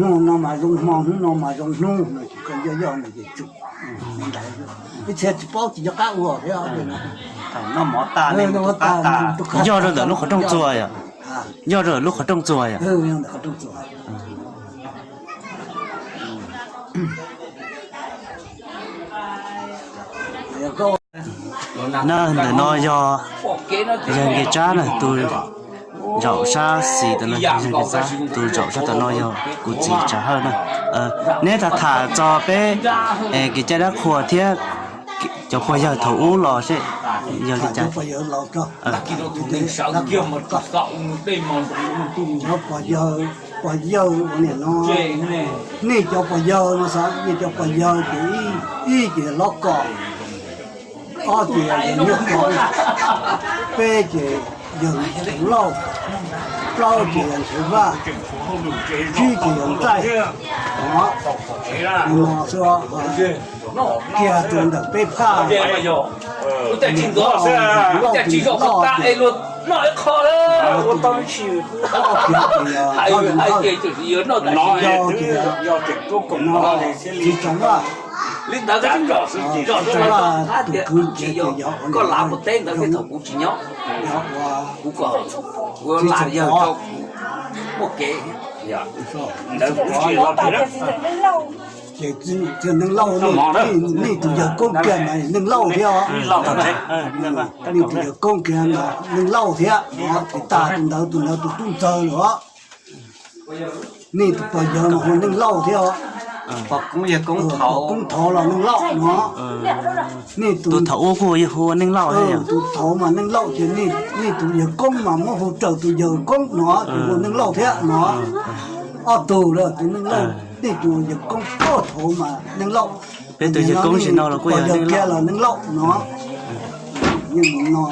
Hnub no mas zoo hmo, hnub no mas zoo hnub no ces koj yoj yoj no ces tsum. Ib txhia tsis paub tsis nco qab ua thiab. Thaum noj mov tas, yog rau ntawm lub qhov rooj txuas yom? Yog rau ntawm lub qhov rooj txuas yom? Na, ntawm no yog yawg Nkias Tsab na, tus zaum sab xis ntawm no yog yawg Nkias Tsab, tus zaum sab tom no yog kuv txiv Tsav Hawj na. Neb tham tham txog peb kev cai dab qhuas thiab cov pog yawg thaum ub los seb yog li cas. Cov pog yawg, pog yawg ua niam no, nej cov pog yawg no xav, nej cov pog yawg ces ib ces Hlob Kos, ob ces yawg Nyiaj Kos, peb ces yawg Lauj, plaub ces yawg Nchaiv Vaj, tsib ces yawg Ntxaij. Os, no xwb, kiag rau ntawm peb phaj. Txiv Tsav Vaj, Txiv Tsav Vaj tus kwv ces yog ua, yog ua, txiv Tsav Vaj, ces txiv Neej Lauj, nej tus yawg koob kiag mas Neej Lauj thiab os. Nej tus yawg koob kiag mas Neej Lauj thiab os, ces tag tus ntawd, tus ntawd tus tub ntxawg lawm os. Nej tus pog yawg mas hu Neej Lauj thiab os. Pog koob thov los Neej Lauj no. Nej tus thaum ub kuj hu Neej Lauj, tus thaud mas Neej Lauj ces nej tus yawg koob mas muab hu raws tus yawg koob no ces hu Neej Lauj thiab no. Ob tug lawm, tus Neej Lauj, nej tus yawg koob thaud mas Neej Lauj, peb tus yawg koob sim no los kuj yog Neej Lauj, los Neej Lauj no. Yeej mus no,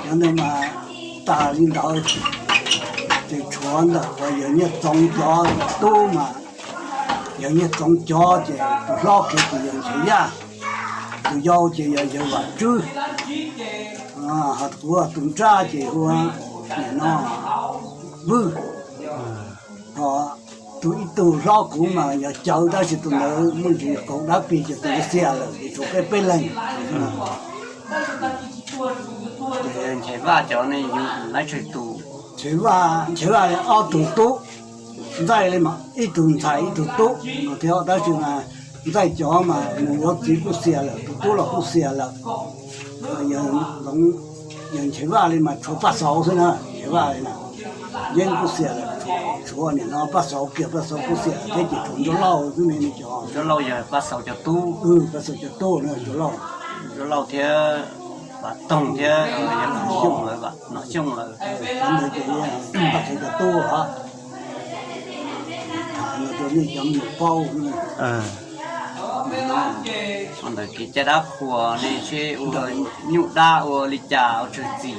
cov ntawd mas tas li ntawd, ces tshuav ntawm uas yawg Nyiaj Txoov cov tub mas, yawg Nyiaj Txoov cov ces tus hlob kiag ces yawg Nchaiv Yaj, tus yau ces yog yawg Vam Tswb, ho kuv tus nrab ces hu nim no Vwj. Ho tus ib tug hlob kuv mas yog Cawv, tab sis tus ntawd muaj ntsis qaug dab plig ces tus ntawd xiam lawm ces tshuav peb peb leeg. Nchaiv Vaj, Nchaiv Vaj ob tug tub, Ntxaij li mas ib tug ntxhais ib tug tub no thiab, tab sis mas Ntxaij cov mas mus yuav txiv kuj xiam lawm, tus tub los kuj xiam lawm. Yawg Nchaiv Vaj li mas tshuav Paj Xauv xwb na, Nchaiv Vaj li na, Yeeb kuj xiam lawm, tshuav nim no Paj Xauv kiag, Paj Xauv kuj xiam lawm thiab ces tshuav Ntsuab Lauj xwb ne, nej cov. Ntsuab Lauj yog Paj Xauv cov tub. Paj Xauv cov tub na, Ntsuab Lauj, Ntsuab Lauj thiab Vam Toog thiab Nom Xyooj lawm, Nom Xyooj lawm. Paj Xauv cov tub os. Tham no rau nej cov me nyuam paub. Ntawm kev cai dab qhuas ne seb ua nyuj dab ua li cas ua tsawg txim,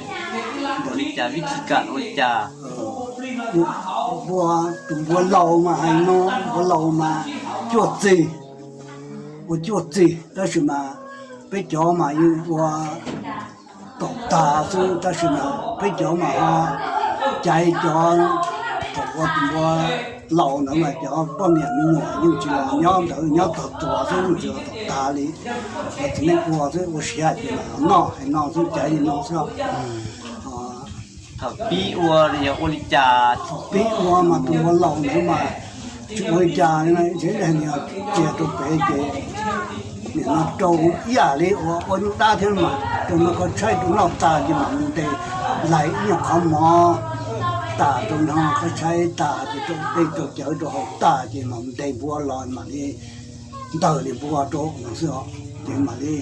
ua li cas vib thib kam ua li cas. Npua, tus npua laus mas hais no, npua laus mas cuaj txig, ua cuaj txig, tab sis mas peb cov mas yeej ua taum tag xwb, tab sis mas peb cov mas ho caiv cov, thaum ua tus npua laus ntawd mas cov poj niam me nyuam yeej tsis los nyob ntawd, nyob tog tuas xwb, yeej tsis los taum tag li. Cov txiv neej ua xwb, ua siav ces los noj hais no xwb, caiv li no xwb. Thaum pib ua yog ua li cas? Thaum pib ua mas tus npua laus ntawd mas tsis ua li cas, ntshe niag txias rau pem ces nim no rau ib yam li ua nyuj dab thiab mas rau no koj tshaib rau noj tag ces mam mus ntes, lais ib nyuag qhov mov tas rau no koj tshaib tas ces rau dej rau cawv rau haus tag ces mam mus ntes npua los mam li ntawg li npua rau no xwb os. Ces mam li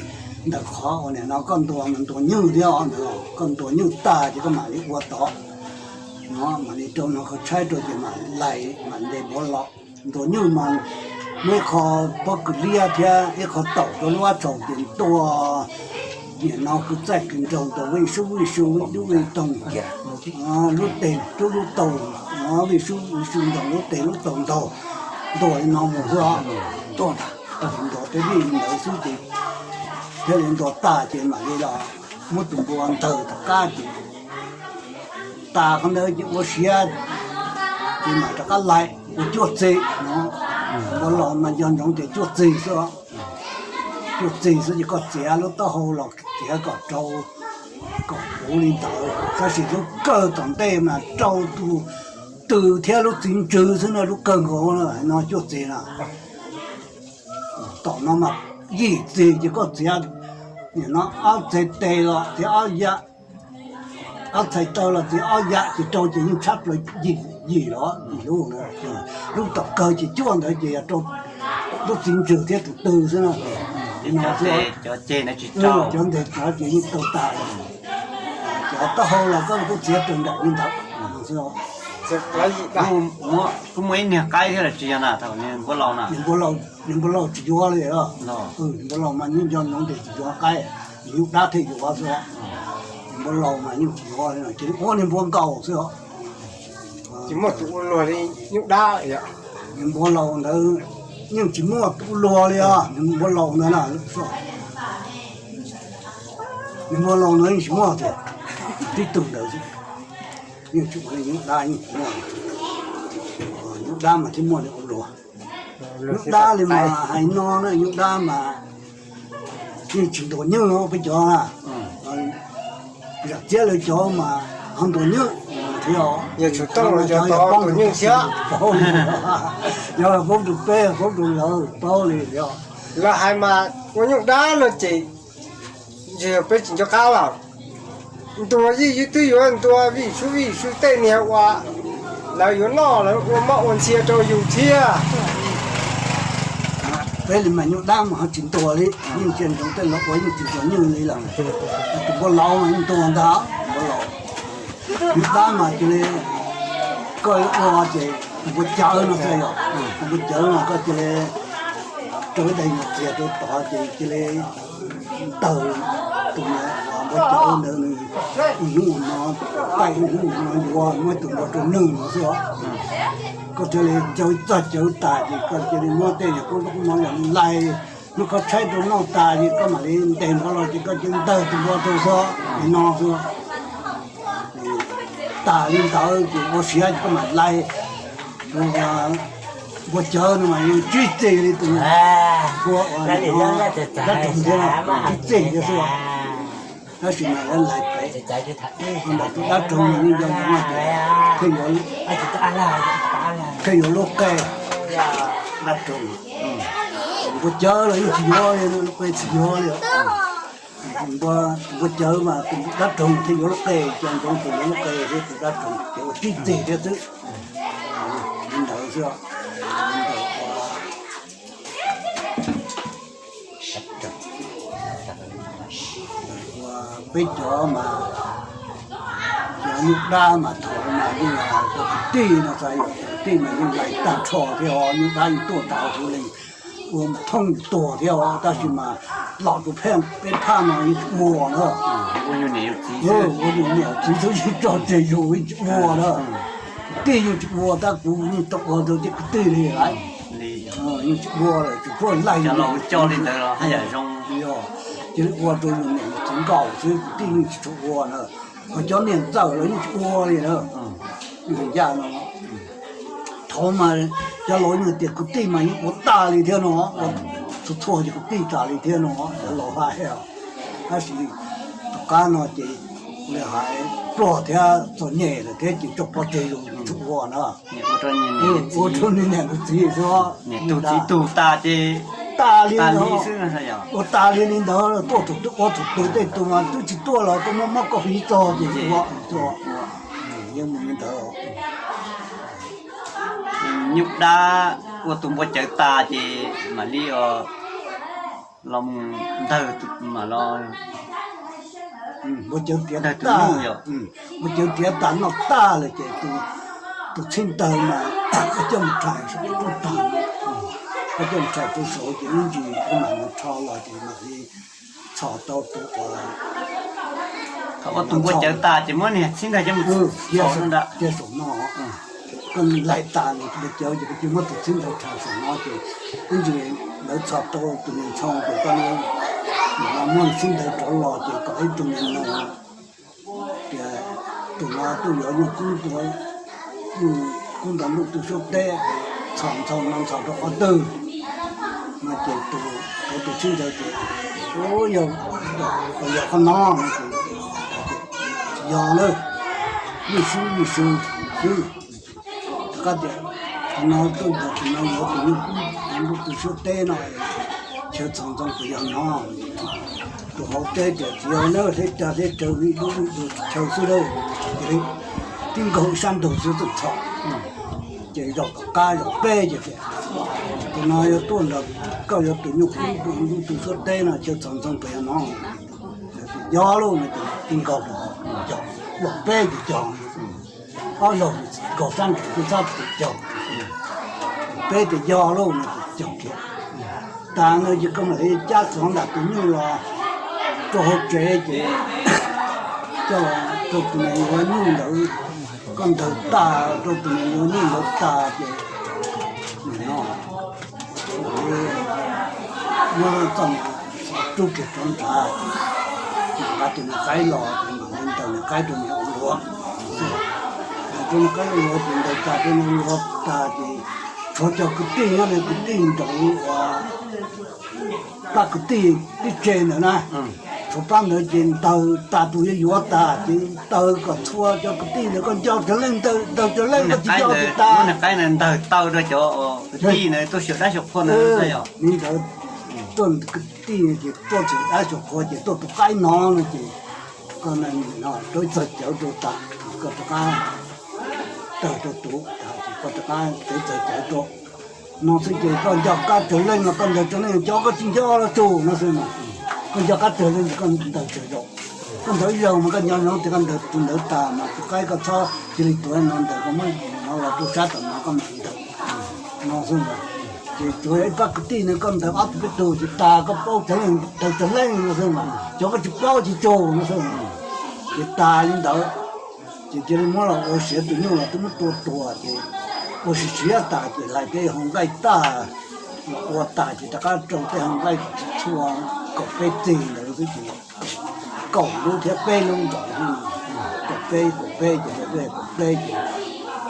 ntawm qhov uas nim no koj ntuas mas ntuas nyuj thiab os, ntawd koj ntuas nyuj tag ces koj mam li ua tod. No mam li rau no koj tshaib rau ces mam lais mam ntes npua los. Ntuas nyuj mas muaj ib qho pob kws liab thiab ib qho taum rau lub vab tsaus ces ntuas nim no kws txaij kws nraug tau vij sub vij sub vij dub vij toog, lub teg rub lub taug, vij sub vij sub nraug lub teg lub taug ntaug, ntuas li no mus xwb os. Ntuas peb vij li ntawd xwb ces thiaj li ntuas tag ces mam li los muab tus npua ntawg tom qab ces tas qhov ntawd ces ua siav Ces mam rov qab laim ua cuaj txig no. Npua laus mas nco ntsoov tias cuaj txig xwb, cuaj txig xwb ces koj txiav lub taub hau los txiav kom rau, kom puv li ntawd, tab sis lub kawg tom ntej mas rau tus tw thiab lub txiv ntswg xwb na, lub kawg nkaus no cuaj txig na. Tom no mas yim txig ces koj txiav, nim no ob txhais tes los txiav ob yam, ob txhais taw los txiav ob yam ces rau ces yeej tshab plaws yim, yim los yim lub. Lub tom kawg ces cuaj ntawd ces yog rau lub txiv ntswg thiab tus tw xwb na. Cov ntes cov ces yeej tau tas. Cov taub hau los koj kuj txiav raws nraim li ntawd. Kuj muaj ib niag qaib thiab los tsis yog na, thaum npua laus na. Npua laus tsis yuav li os. Npua laus mas yeej nco ntsoov tias tsis yuav qaib, nyuj dab thiaj yuav xwb. Npua laus mas yeej tsis yuav li, cia li ua niag npua nkaus xwb os. Tsis muaj tus ua luag li nyuj dab. Npua laus ntawd yeej tsis muaj tus ua luag li os, npua laus ntawd na. Npua laus ntawd yeej tsis muaj tias tib tug ntawd xwb. Yeej tsis ua li nyuj dab, yeej tsis muaj. Nyuj dab mas thiaj muaj li ua luag. Nyuj dab li mas hais no na, nyuj dab mas yeej tsis ntuas nyuj peb cov na. Zam txiab lawv cov mas ho ntuas nyuj thiab. Yog tsis tau cov yog poob rau nyuj thiab, yog poob rau peb poob rau lawv paub li thiab. Lawv hais mas ua nyuj dab no ces ntshe yog peb tsis nco qab lawm. Ntuas yeej yus twb yuav ntuas vij sub vij sub tej niag uas lawv yuav noj lawv ua mob ua ntxhia rau yus thiab. Peb li mas nyuj dab mas ho tsis ntuas li, yeej tsis ntuas tej laus ua, yeej tsis ntuas nyuj li lawm. Tus npua laus mas yeej ntuas ntag, npua laus. Nyuj dab mas cia li koj ua ces tus npua cawv no xwb yom, tus npua cawv no koj cia li rau ib daim nyuag txiag rau tod ces cia li tawg tus npua cawv ntawd nws ib hnub no, taij ib hnub no yuav muab tus npua rau nws no xwb os. Koj thiaj li cawv txog cawv tas ces koj cia li muab tej yog kub lub kub no yog lais, muab koj tshaib rau noj tas ces koj mam li ntes npua los ces koj cia li ntawg tus npua rau xwb, li no xwb. Tas li ntawd ces ua siav ces koj mam lais. Npua cawv no mas yeej tsib txig li tus npua uas dab roog thiab, tsib txig thiab xwb. Tab sis mas lawv lais pem, ntawm tus dab roog mas yeej nco ntsoov tias thiaj yuav lub qe dab roog. Npua cawv los yeej tsis yuav li, lub qe tsis yuav li. Npua cawv mas tus dab roog thiaj yuav lub qe, nco ntsoov tias yuav lub qe thiab tus dab roog ces ua tsib txig thiab xwb. Li ntawd xwb. Ua peb cov mas, cov nyuj dab mas thaum mas yeej cov kwv tij no xav yog cov kwv tij mas yeej lais tag nrho thiab os, nyuj dab yeej tuaj tas huv leej, ua thoob tuag thiab os, tab sis mas los rau peb phaj no yeej tsis ua na. Ua yus niam yus txiv xwb yeej tso tseg yus yeej tsis ua na. Kwv tij yeej tsis ua, tab kuv yeej tau ua rau tej kwv tij li lawm. Yeej tsis ua lawm, tsis pub laig li ntawd. Cia li ua rau yus niam yus txiv nkaus xwb, kwv tij yeej tsis tshua ua na. Ho cov niam ntxawm los yeej tsis ua li na. Ncaj no, thaum mas cov laus yeej tias kwv tij mas yeej ua tag li thiab no, txhua txhua ces kwv tij tas li thiab no, cov laus hais. Tab sis tom qab no ces li hais pluag thiab txom nyem lawm thiab ces tso pov tseg yus tsis ua na. Ua rau niam txiv xwb, tus txiv tug tas ces tas li, ua tas li li ntawd, tuaj thaum twg ua thaum twg, tej tus mas twb tsis tuaj los koj muab mob koj hliv txog ces ua, yeej mus li ntawd. Nyuj dab ua tus npua cawv tas ces mam li los mus ntawg mam los, npua cawv tiav tas, npua cawv tiav tas noj tag lawm ces tus txheeb tawg mas koj coj mus rhais saum tub tag, koj coj mus rhais rau saud ces ib ntsis koj mam mus rho los ces mam li txhos tau tus uas, thaum ua tus npua cawv tas ces muab niag txheeb ntawg coj mus rho saum no. Koj laim tas npua cawv ces koj cia muab tus txheeb ntawg rhais saum no ces ib ntsis lawv txhos tau tus niag ntxhoo ces koj li mam muab txheeb ntawg rov los ces kom ib tug niag noog tias tus no tuaj yuav nyuj kub, nyuj Ntawm ntuj tw suab teb, txhom ntxhov no ntxhov rau qhov twg no ces tus, tus txheeb ntawd ces, u, yog, yog qhov no no ces yog lawm, ywj sub ywj sub xwb. Rov qab tias, qhov no tuaj ntawm tus no yuav tus nyuj kub ntuj tw suab teb no, chaw txhom ntxhov puas yog no? Tus hauv teb tias tsis yog na, hleb cag hleb tsawv ib lub ib lub chaw xwb lauj. Ces tib nkaug ib sab ntug xwb txawm txhom, ces zaum tom qab zaum peb ces tias, tus no yuav tuaj ntawm, koj yuav tus nyuj kub ntuj tw suab teb no chaw txhom ntxhov puas yog no? Yog lauj no ces tib nkaug zaum peb ces cog, ob zaug nkaug sab nraud tib sab ces cog, peb ces yog lauj no ces cog kiag. Tas no ces koj mam li cab xov nram tus nyuj los rau hauv tsev ces coj rau tus niam yuav nyuj ntawd, koj ntaus tas rau tus niam yuav nyuj ntawd tas ces nim no mam li muab txoj mas rub kiag rov nrad, mam nqa tus niam qaib los ces mam li ntaus niam qaib rau niam ua luav. Ntaus rau niam qaib ua luav ces ntaus tas rau niam ua luav tas ces tshuav cov kwv tij nyob li kwv tij nraud uas pab kwv tij ib tse ntawd na, tshuav pab ntawd ces ntaus tas tus yuav yuav tas ces ntaus kom txhua cov kwv tij ntawd koj nco cov leej ntaus cov leej koj tsis nco ces tas. Ntaus tau rau cov kwv tij tuaj xyuas dab xyuas qhua ntawd. Li ntawd tuaj kwv tij ces tuaj xyuas dab xyuas qhua ces tuaj tus qaib no no ces koj no rau ib txog cawv rau tas, koj rov qab tawg rau tus, koj rov qab tawv txog cawv rau no xwb ces koj nco qab cov leej no koj ntaus cov leej cov koj tsis nco los tsum no xwb mas. Koj nco qab cov leej koj ntaus tsawg zaus, koj ntaus ib zaug mas koj nco ntsoov tias koj ntaus tus ntawd tas mas tus qaib koj txhob cia li tuav no ntawd koj muab no los rau sab tom no koj mam ntaus no xwb mas. Ces tsuas yog ib pab kwv tij no koj ntaus ob tug peb tug ces tas koj paub cov leej ntaus cov leej no xwb mas, cov koj tsis paub ces tsum no xwb. Ces tas li ntawd ces cia li muab los ua siav tus nyuj los twb muab tua tuag ces ua siav siav tas ces hlais tej hau nqaij tag los ua tas ces rov qab rau tej hau nqaij txhua kaum peb txig ntawd xwb ces kaum lub thiab peb lub nkaus, kaum peb kaum peb ces kaum peb ces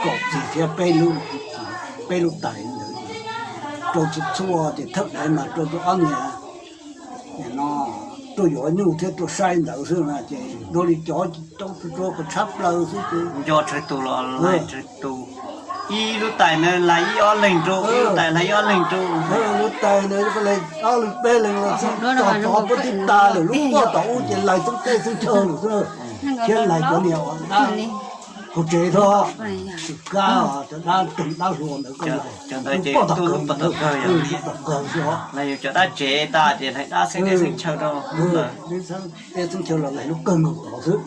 kaum txig thiab peb lub, peb lub tais ntawd ces rau txhua txhua ces thawj daim mas rau tus ob niag no tuaj yuav nyuj thiab tuaj saib ntawd xwb na ces dua li cov rau rau kom tshab plaws xwb ces nco tsawg tus los lais tsawg tus. Ib lub tais na lais ib ob leeg rau, ib lub tais lais ib ob leeg rau. Lub tais ntawd koj lais ob leeg peb leeg los xwb, tom tod puab tib tas lawm lub kuaj tom ub ces lais xeeb teb xeeb chaw lawm xwb, thiab lais cov niag uas dab hauv tsev thiab, tsis kab cov dab roog dab hluas ntawd koj lais, cov ntawd ces lub poj tom kawg, lub poj tom kawg xwb os. Lais yus cov dab tsev tas ces lais dab xeeb teb xeeb chaw rau, xeeb teb xeeb chaw los lais lub kawg nkaus tod xwb.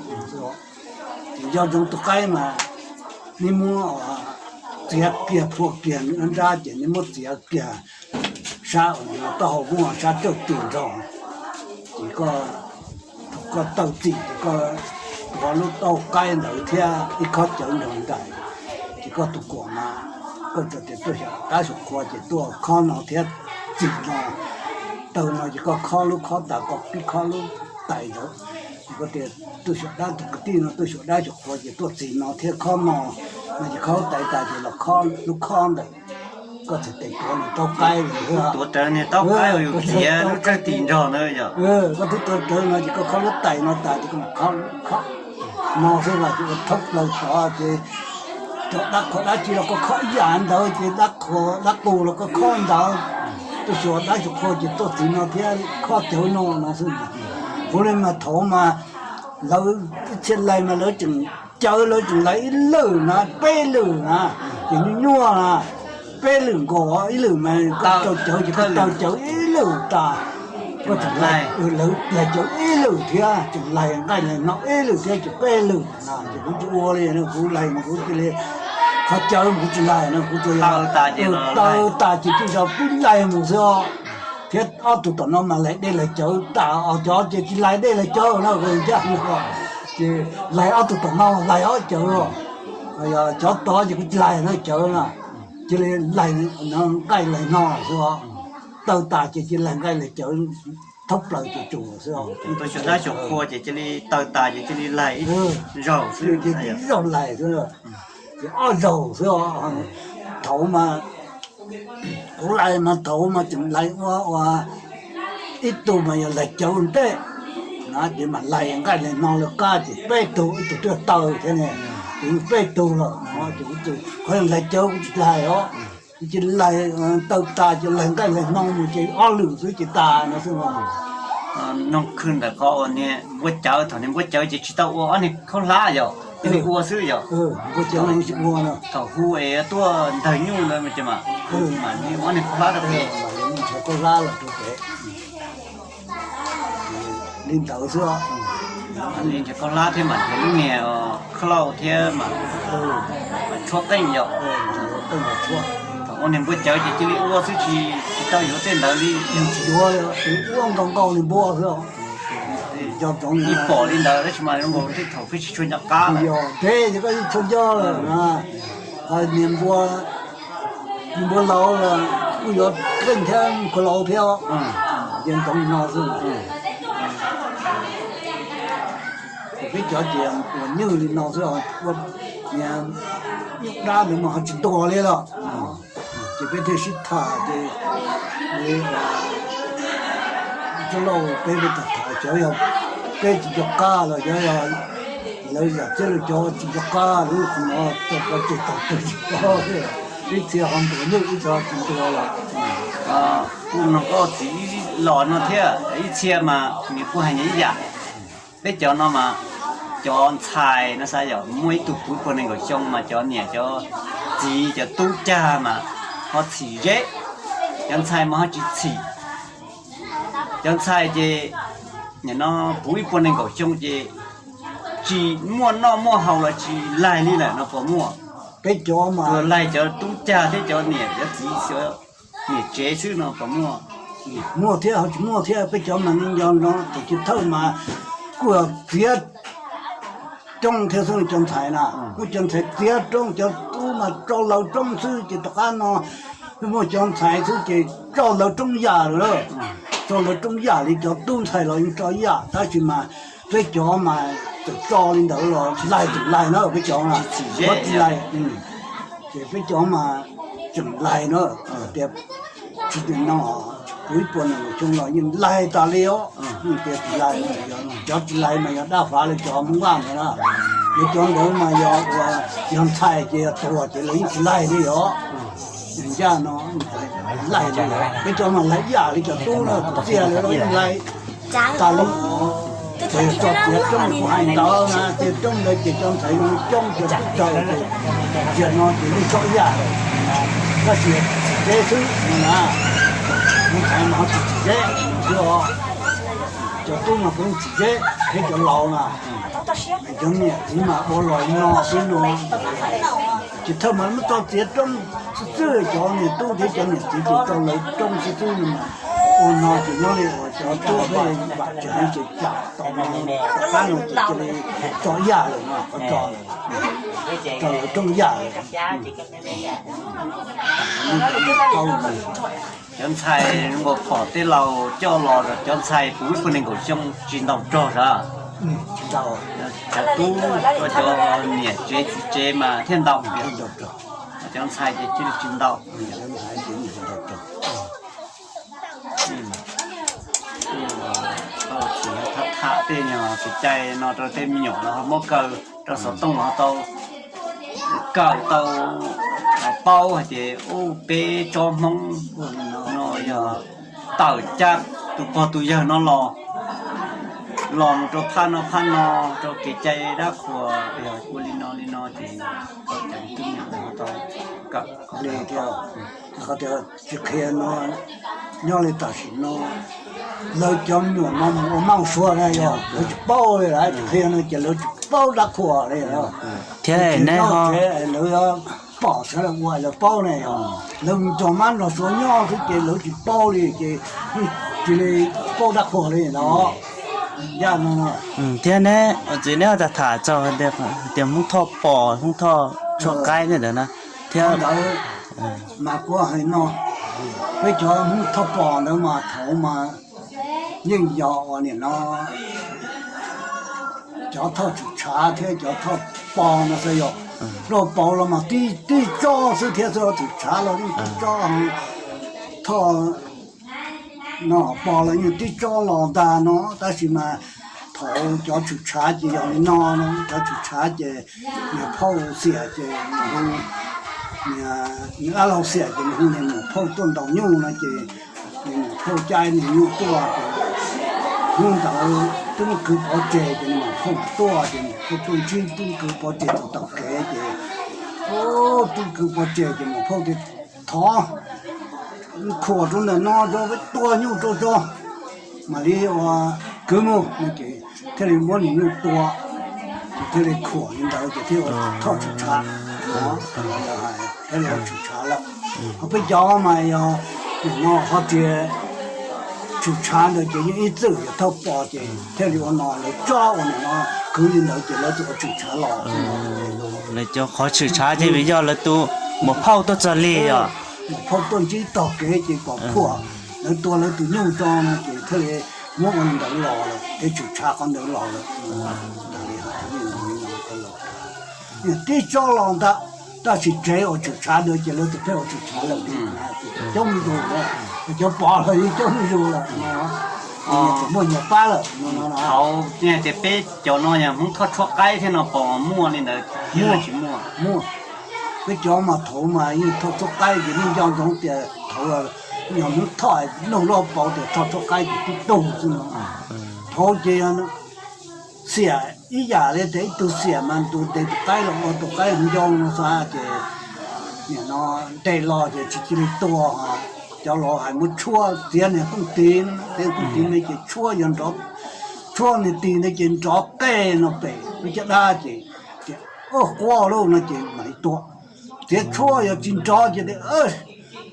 Ces nco ntsoov tus qaib mas nej muab txiav kiag phua kiag nrab ces nej muab txiav kiag sab uas taub hau muaj sab rawj tis nrog, ces koj, thaum koj tawj txim ces koj tuav lub taub qaib ntawd thiab ib khob cawv nrog nraim, ces koj tus kuam mas koj txawm tias tuaj xyuas dab xyuas qhua ces tuaj khob no thiab txim no, taw no ces koj khob lub khob tas koj pib khob lub tais ntawd, ces koj tias tuaj xyuas dab tus kwv tij no tuaj xyuas dab xyuas qhua ces tuaj txim no thiab khob no, no ces khob lub tais tas ces los khob lub khob ntawd. Koj txhais tes tuav nws taub qaib, tuav rawv nws taub qaib uas yus txiav lub rawj tis nrog ntawd yom. Koj twb tuav rawv no ces koj khob lub tais no tas ces koj mam khob, khob no xwb mas ces ua thoob plaws tod ces cov dab qhuas dab tsi los koj khob ib yam ntawd ces dab qhuas dab qus los koj khob ntawd. Tuaj xyuas dab xyuas qhua ces tuaj txim no thiab khob cawv no no xwb. Kuv li mas thaum mas lawv ib txhia lais mas lawv tseem cawv lawv tseem lais ib lwm na peb lwm na, ces nyuaj nyuaj na, peb lwm nkaus ib lwm mas koj taw cawv ces koj taw cawv ib lwm tas, koj tseem lais, lawv lais cawv ib lwm thiab tseem lais nqaij lais no ib lwm thiab ces peb lwm na ces kuv tsis ua li, kuv lais mas kuv cia li qhov cawv kuv tsis lais no kuv tsuas yog taw tas ces tsuas yog pib lais mus xwb os. Thiab ob tug tom no mas lais dej lais cawv tas os, cov ces tsis lais dej lais cawv na, ncaj ces lais ob tug tom no lais ob cawv, cov tod ces kuv tsis lais na cawv na, cia li lais nqaij lais no xwb os. Taw tas ces cia li lais nqaij lais cawv thoob plaws ces tsum xwb os. Tuaj xyuas dab xyuas qhua ces cia li taw tas ces cia li lais ib zaug xwb, ib zaug lais xwb. Ces ob zaug xwb os. Thaum mas kuv lais mas thaum mas tseem lais ua ua ib tug mas yog lais cawv ntej, ces mam lais nqaij lais no lawv qab ces peb tug, ib tug twb taw thiab ne, ces peb tug lawm. Qhov lais cawv kuv tsis lais os, kuv tsis lais, taw tas ces lais nqaij lais no mus ces ob lwm xwb ces tas no xwb. Noog khw ntawm qhov uas niag npua cawv, thaum niag npua cawv ces tsis tau ua ob niag khaub hlab yom, cia li ua xwb yom. Npua cawv tsis ua no. Thaum hu es tuaj ntawg nyuj ntawd ces mam, mam li ua ob niag khaub hlab rau pem. Li ntawd xwb. Li nrhiav khaub hlab thiab mam nrhiav lub niag khauj lauj thiab mam, mam tshuab qeej yom. Thaum ua niag npua cawv ces cia li ua xwb tsis, tsis tau yuav tej ntawd li. Tsis yuav, ua nkaus nkaus li npua xwb. Ib pom li ntawd tab sis mas zoo nkaus tej thaum peb tsis tshua nco qab. Yog peb ces koj tsis tshua nco lawm. Niag npua, niag npua laus los kuj yuav qeej thiab khaub lauj thiab, ces ntsoov li no xwb. Ces peb cov ces uas nywj li no xwb, ua niag nyuj dab ntawd mas ho tsis ntuas li lawm. Ces peb thiaj sib tham ces li, tij laug peb, peb tham tham cov yog peb tsis nco qab los cov yog lawv yam txiab lawv cov tsis nco qab lub qhov no tau cov ces tau tsis paub, ib txhia ho ntuas nywj ib txhia tsis ntuas lawm. Kuj noog koj txiv los no thiab, ib txhia mas nws kuj hais nyias ib yam. Peb cov no mas cov ntxhais no xav yog muaj ib tug puv puag nees nkaum xyoo mas cov niam cov txiv cov tub cag mas ho txhim zeb, cov ntxhais mas ho tsis txhim. Cov ntxhais ces nim no puv ib puag nees nkaum xyoo ces tsis muaj noj muaj haus los tsis laig li lawm no puas muaj? Peb cov mas laig cov tub cag thiab cov niam cov txiv, niam tsev xwb no puas muaj? Muaj thiab ho tsis muaj thiab, peb cov mas ne nco no tus ci thawj mas kuj txiav roob thiab xwb cov ntxhais na, kuj cov ntxhais txiav roob, cov tub mas tso lawv roob xwb ces tom qab no muaj cov ntxhais xwb ces tso lawv roob yam lawm, tso lawv roob yam li cov tub ntxhais los yeej tso yam, tab sis mas peb cov mas txawm tso li ntawd los laig tseem laig na, peb cov tsis laig. Ces peb cov mas tseem laig na, tias tsis no, puv ib puas nees nkaum xyoo los yeej laig tas li os, yeej tias tsis laig. Cov tsis laig mas yog dab fav li cov Hmoob Vaj ntawd na, yog cov ntawd mas yog ua, yog ntxhais ces yog tuag ces lawv yeej tsis laig li os. Ncaj no laig li, peb cov mas laig yam li cov tub no, txiag li los yeej laig tas li. Ces tso txiav roob kuv hais ntawd na, txiav roob ntawd ces cov ntxhais zoo coob ces tub raws ces tiam no ces yeej tso yam lawm, tab sis txhim zeb xwb no na. Cov ntxhais mas ho tsis txhim zeb xwb os, cov tub mas puav leej txhim zeb thiab cov laus na. Cov niam txiv mas ua los no xwb no, ces thawj mas muab tso txiav roob xwb xwb, cov niam tub thiab cov niam txiv ces tso lawv roob xwb xwb no mas ua no ces nyob li uas cov tub peb vam tsev ces cam tau no, tom qab no ces cia li tso yam lawm no, qhov tso lawm, tso lawv roob yam lawm. Cov ntxhais nkaus pom tej laus coj los, cov ntxhais puv ib puag nees nkaum xyoo tsis ntaus rog sav? Cov tub, cov niam tsev txiv tsev mas thiaj ntaus. Cov ntxhais ces cia li tsis ntaus. Tau txiv tham tham tej nyuag kev cai no rau tej me nyuam los ho muab kaw rau xov tooj los ho tau kawm tau paub hais tias ub peb tsob Hmoob no yog tawm caj tus pog tus yawg no los, los mus rau phaj no phaj no, rau kev cai dab qhuas yog ua li no li no ces tau cov me tub me nyuam ho tau kawm li thiab. Qhov tias tsis qhia no, nyob li tam sim no lawv cov me nyuam no mus ua maj ua suav na yog lawv tsis paub li lawm, tsis qhia no ces lawv tsis paub dab qhuas li. Thiab neb ho, lawv pom sawv daws ua lawv paub ne, lawv nrog mab nrog suav nyob xwb ces lawv tsis paub li ces cia li paub dab qhuas li los. Thiab neb txiv neb ho tham tham txog tias Hmoob Thoj Pos, Hmoob Thoj Tshuaj Qaib tej ntawd na thiab. Ntawd mas kuv hais no, peb cov Hmoob Thoj Pos ntawd mas thaum mas yeej yog uas nim no cov Thoj Tswm Tshav thiab cov Thoj Pos no xwb yog. Lauj, paus los mas tib tsob xwb thiab, txhua tshwm tshav los yeej tib tsob. Thoj no pos los yeej tib tsob los ntag no, tab sis mas thaum cov tshwm tshav ces yog li no no, cov tshwm tshav ces niag phauj xiam ces nws hu, niag dab laug xiam ces nws hu niag muam phauj tuaj ntaus nyuj no ces niag muam phauj caij niag nyuj tuaj ces hnub ntawd twb muaj kwv pov tseg ces niag muam phauj tuaj ces niag muam phauj tuaj ntsib twb muaj kwv pov tseg txog tom kev ces twb muaj kwv pov tseg ces muam phauj tias, Thov khuam rau ntawm no rau peb tua nyuj rau tso, mam li ua kwv mus no ces thiaj li muab niag nyuj tua, ces thiaj li khuam li ntawd ces thiaj ua thoj tshwm tshav, thiaj li ua tshwm tshav lawm. Ho peb cov mas yog nim no ho tias tshwm tshav ntawd ces yeej ib txwm yog thoj pos ces thiaj li ua no lawv tsob ua nim no kwv li ntawd ces lawv txawm ua tshwm tshav los. Lawv cov qhov tshwm tshav ces vim yog lawv tus muam phauj tuaj txog lig os. Muam phauj tuaj ntsib tog kev ces kom khuam lawv tua lawv tus nyuj tso no ces thiaj li muab ua li ntawd los lawm, kev tshwm tshav qhov ntawd los lawm. Tib tsob los ntag, tab sis tsev uas tshwm tshav ntawd ces lawv tus pheej ua tshwm tshav lawm li, coob zuj zus, cov pos los yeej coob zuj zus lawm. Txawm muaj nyias pab lawm no. Thaum tias peb cov no yog Hmoob Thoj tshuab qaib thiab no pos muaj li ntawd thiab tsis muaj? Muaj. Peb cov mas thaud mas yeej Thoj tshuab qaib ces yeej nco ntsoov tias thaud yog Hmoob Thoj, nug lub hauv paus tias Thoj tshuab qaib ces tib tug xwb no. Thaud ces xiam ib yam li tias ib tug xiam mas ntes tus qaib los ua tus qaib hauv ncoo no xwb ces nim no ntes los ces tsis cia li tua. Cov laus hais muab tshuab, txiav niag kooj tis, txiav kooj tis no ces tshuab yog nrov, tshuab niag tis ntawd ces nrov qej no pem lub caj dab ces, ces quaj lauj no ces mam li tua. Txiav tshuab yog tsis nrov ces,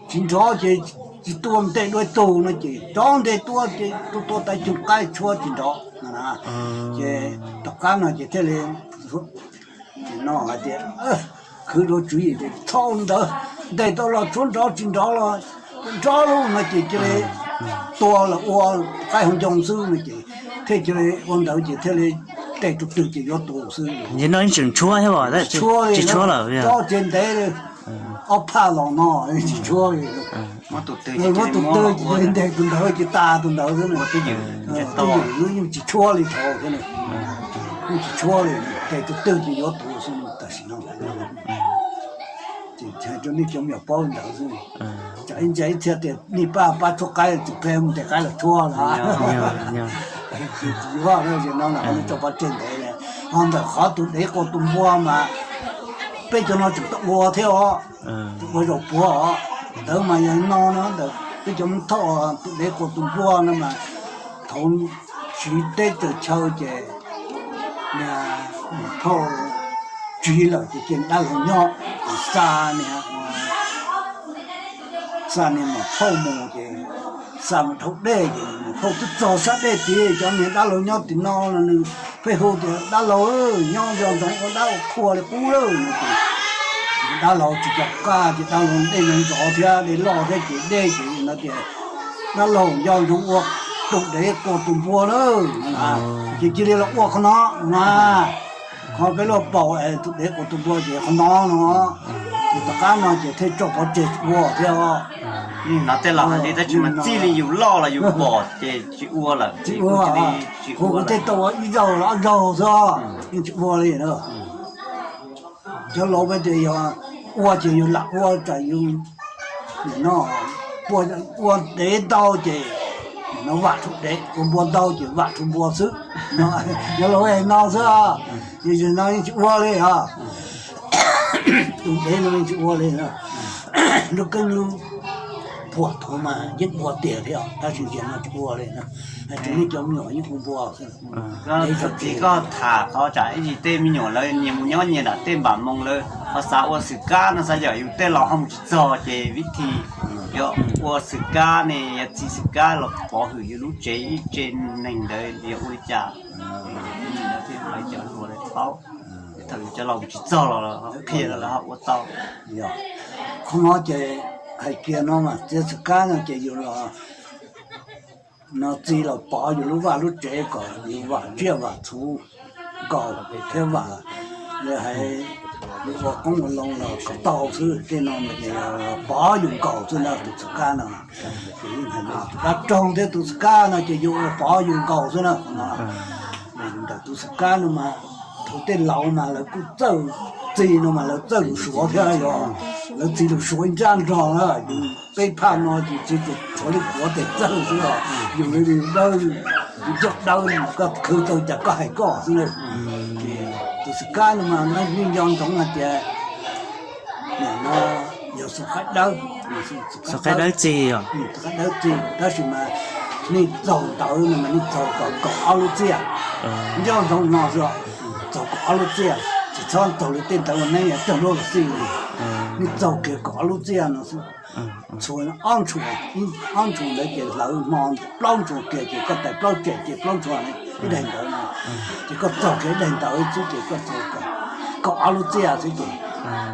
tsis nrov ces tsis tua, ntes dua ib tug no ces nrov ntes tua ces tua tua tau ib tug qaib tshuab tsis nrov. Ces tom qab no ces thiaj li no hais tias khwv rau tswv yim tias txhob ua li ntawd, ntes tau los tshuab, nrov tsis nrov los nrov lauj no ces cia li tua los ua qaib hauv ncoo xwb no ces thiaj cia li ua ntawd ces thiaj li ntes tus twg ces yuav tus xwb. Ces no tseem tshuab thiab, tsis tshuab lawm, tsob tsev ntev ob phaj los no tsis tshuab li. Muab tus twg ces ntes tus ntawd ces tas tus ntawd xwb. Twj ywm yeej tsis tshuab li thaud thiab, yeej tsis tshuab li, ntes tus twg ces yuav tus xwb tam sim no. Ces hais rau nej cov me nyuam paub li ntawd xwb. Tsam ib ntsis ib txhia tias nej pab pab tshuab qaib, tsis pab mus ntes qaib los tshuab no. Tsis yuav no, no tso pov tseg ntev li. Ho ntawm qhov tus dev qua tus npua mas peb cov no tseem tau ua thiab os, tseem ua zaum puav os. Ntawd mas yog no no ntawm peb cov Hmoob Thoj tus dev qua tus npua no mas thaud siv teb tsaws chaw ces niag muam phauj tsiv lawm ces cia dab laug nyob, xa niag xa niag muam phauj mus ces xa mus dhau dej ces muam phauj twb txog sab dej tid, cov niag dab laug nyob tim no no nws pheej hu tias dab laug nyob nco ntsoov ua dab ua qhua li qub lawm no ces dab laug tsis nco qab ces dab laug dej no nrov thiab dej loj thiab ces dej ces no tias dab laug nco ntsoov ua tus dev qua tus npua lawm no. Ces cia li los ua qhov no na. Qhov peb luag paus es tus dev qua tus npua ces qhov no no. Ces tom qab no ces thiaj tso pov tseg tsis ua thiab. Nim no tej laus hais li tab sis mas txij li yus loj los yus pom ces tsis ua lawm, tsis ua. Kuv kuv thiaj tau ua ib zaug los ob zaug xwb, yeej tsis ua li na. Cov laus peb tias yog ua ces yus lam ua tsam yus nim no ua dev ntau ces nim no vam tshuav dev, ua npua ntau ces vam tshuav npua xwb. Cov laus hais no xwb, yog no yeej tsis ua li os. Tus dev no yeej tsis ua li. Lub keeb lub phuam thaud mas yeej ua tiag thiab tab sis tias no tsis ua li. Hais tias nej cov me nyuam yeej ua npua xwb. Txiv koj tham qhov tsam ib ntsis tej me nyuam lawv nyias mus nyob nyias nram tej npam moo lawv ho xav ua xwm kab no, xav yam yus tej laus ho mus tsis txog ces vib thi yog ua xwm kab ne, yog txi xwm kab los pov hwm yus lub tsev ib tse neeg ntawd yog ua li cas. Cov hluas lawv paub, thaum yus cov laus mus tsis txog los qhia los lawv ho ua tau. Qhov no ces hais kiag no mas txiav xwm kab no ces yus los no txi los pov yus lub vaj lub tsev kom yus vam tsiaj vam txhu nkaus thiab vam li hais Ua qoob ua loo los kom tau xwb, tej no mas ces pov yus nkaus xwb na, tus txwv kab no. Ces yeej hais no, tus dab roog thiab tus txwv kab no ces yus ua pov yus nkaus xwb na. Ntawm tus txwv kab no mas thaum tej laus mas lawv kuj txawj, txiv no mas lawv txawj lus Suav thiab yog, lawv txiv lus Suav ib nrab nrog na, yus peb phaj no ces txiv tus Suav li Suav tes txawj xwb os, yus li dawb, yus coj dawb, koj khwv tau cas koj hais koj xwb na. Ces tus txwv kab no mas nej nco ntsoov hais tias nim no yog xu qaib dawb, xu qaib dawb txi, xu qaib dawb txi, tab sis mas nej txaug ntawv no mas nej txaug kom kaum ob lub txiaj. Nco ntsoov no xwb, txaug kaum ob lub txiaj, tsis txhob txaug li tej ntawv uas neb cog lub los xij li. Nej txaug kiag kaum ob lub txiaj no xwb. Txhua ob ntshuas, ob ntshuas ntawd ces hlawv hmo, plaub ntshuas kiag ces koj tais plaub tsem ces plaub ntshuas ib daim ntawv no, ces koj txaug kiag ib daim ntawv xwb ces koj txaug kaum ob lub txiaj xwb ces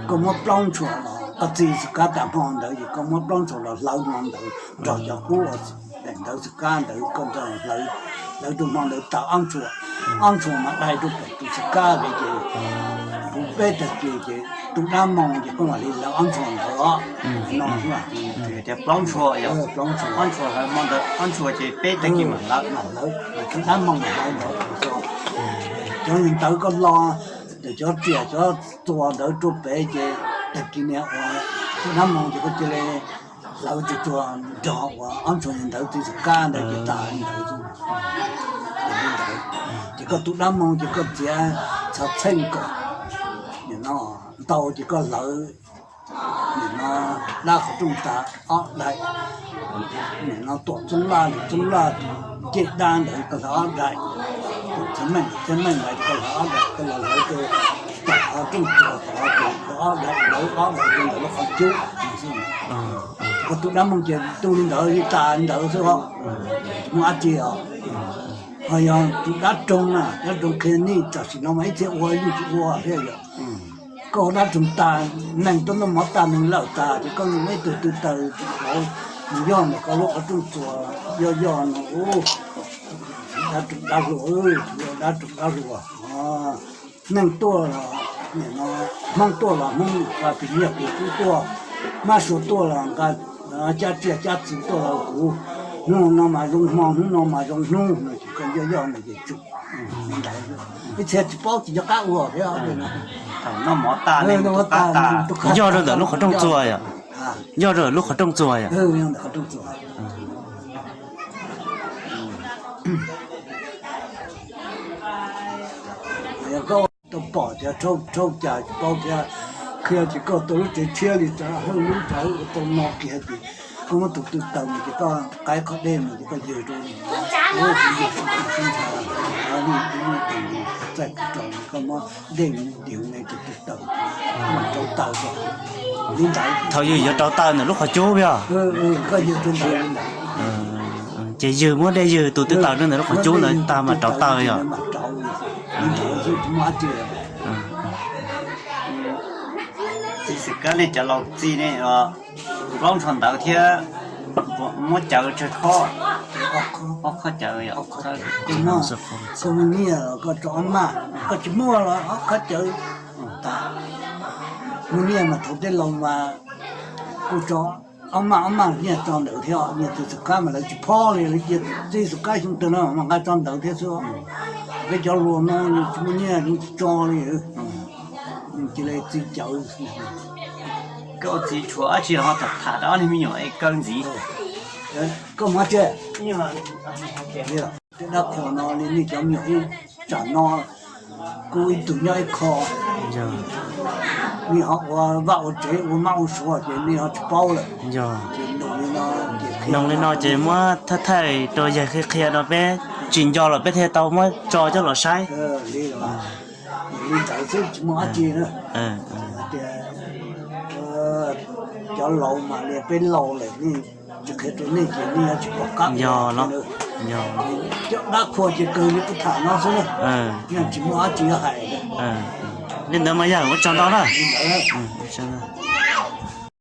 koj muab plaub ntshuas los koj txi xwm kab tas hmo ntawd ces koj muab plaub ntshuas los hlawv hmo ntawd nrog cov qub daim ntawv xwm kab ntawd koj nrog hlawv, hlawv rau hmo ntawd tas ob ntshuas, ob ntshuas mas dai rau pem tus xwm kab ntawd ces kuv peb tag kis ces tus dab moo ces koj mam li hlawv ob ntshuas ntawd os. No, plaub ntshuas, ob ntshuas hlawv hmo ntawd ob ntshuas ces peb tag kis mam hlawv, tus dab moo mas hlawv ntawd. Cov ntawv koj lo, cov riam cov txuas ntawd rau pem ces tag kis niag uas tus dab moo ces koj cia li hlawv tsuag tsuag nrog uas ob ntshuas ntawd txiv xwm kab ntawd ces tas li ntawd. Ces li ntawd, ces koj tus dab moo ces koj txiav txhab txheej kom nim no ntau ces koj hlawv nim no dab qhov rooj tas ob daim, nim no tuam txoob laj, nim txoob laj ncej dab ntawd koj hlawv ob daim, tuam txhiab meej, txhiab meej ntawd koj hlawv ob daim, koj los hlawv rau tom qhov rooj txuas tod ces hlawv ob daim, hlawv ob daim rau ntawm lub qhov cub. Koj tus dab moo ces tu li ntawd li tas li ntawd xwb os, tsis muaj dab tsi os. Ho yog tus dab roog na, dab roog qhia nej tam sim no mas ib txhia ua yeej tsis ua thiab yom. Koj ua dab roog tas, neeg tuaj noj mov tas neeg lawm tas ces koj ib tug tw taws mus yog ntawm koj lub qhov rooj txuas yog yog no, dab roog dab hluas, dab roog dab hluas. Neeg tuaj los, Hmoob tuaj los Hmoob nqa tus nyiaj tus kub tuaj, Mab Suav tuaj los nqa cab tsiaj cab txhu tuaj rau kuv. Hnub no mas zoo hmo, hnub no mas zoo hnub no ces koj yoj yoj no ces tsum li ntawd. Ib txhia tsis paub tsis nco qab ua thiab. Yoj rau ntawm lub qhov rooj txuas yom? Yoj rau ntawm lub qhov rooj txuas yom? Yog ntawm qhov rooj txuas. Yog koj tau pom tias rhau rhau cas tsis paub thiab, qhia ces koj tau lub tsev tshiab li tas, hauj lub tas ua tau no kiag ces koj muab tus tw taws mus ces koj qaib qhov dej mus ces koj ywg rau, ywg rau sib ntsha, txaij tus rau koj muab dej mus div me tus tw taws, mam rauv taws rau li ntawd. Thaum ywg yuav rauv taws ntawm lub qhov cub yog? Koj ywg rau ntawd li ntawd. Ces ywg muab dej ywg tus tw taws rau ntawm lub qhov cub ntawd tag mam rauv taws yog? Li ntawd xwb tsis muaj dab tsi. Txiv xwm kab nej cov laus txi ne, plaub ntsho ntawv thiab muab cawv tsawg khob? Ob khob cawv. Koj muaj nyiaj los koj tso ob maj, koj tsis muaj los ob khob cawv tas. Muaj nyiaj mas thaum tej laus mas kuj tso ob maj, ob maj nyiaj tso ntawd thiab. Nyiaj txiv xwm kab mas lawv tsis phob li, lawv cia txiv xwm kab xyoo twg no mas nqa tso ntawd thiab xwb. Peb cov hluas no tsis muaj nyiaj tsis tso li. Cia li txiv cawv. Koj ua txiv tshuav dab tsi los ho tham tham rau ob niag me nyuam es kaw ntxiv. Koj mus dab tsi? Tej dab qhuas no li nej cov me nyuam ib tsam no kuj ib tug nyob ib qho, nej ho ua vaj ua tsev ua mab ua suav ces nej ho tsis paub lawm. Ces nug li no, nug li no ces muab thaij thaij rau yawg qhia qhia no peb tsis nco los peb thiaj tau muab tso coj los saib. Li ntawd xwb tsis muaj dab tsi na. Hais tias cov laus mas li peb laus lawm, nej tsis qhia rau nej ces nej yuav tsis pom qab. Yog los, cov dab qhuas ces kawg li kuv tham no xwb na, yeej tsis muaj dab tsi yuav hais. Li ntawd mas yog ua tsaug ntau na.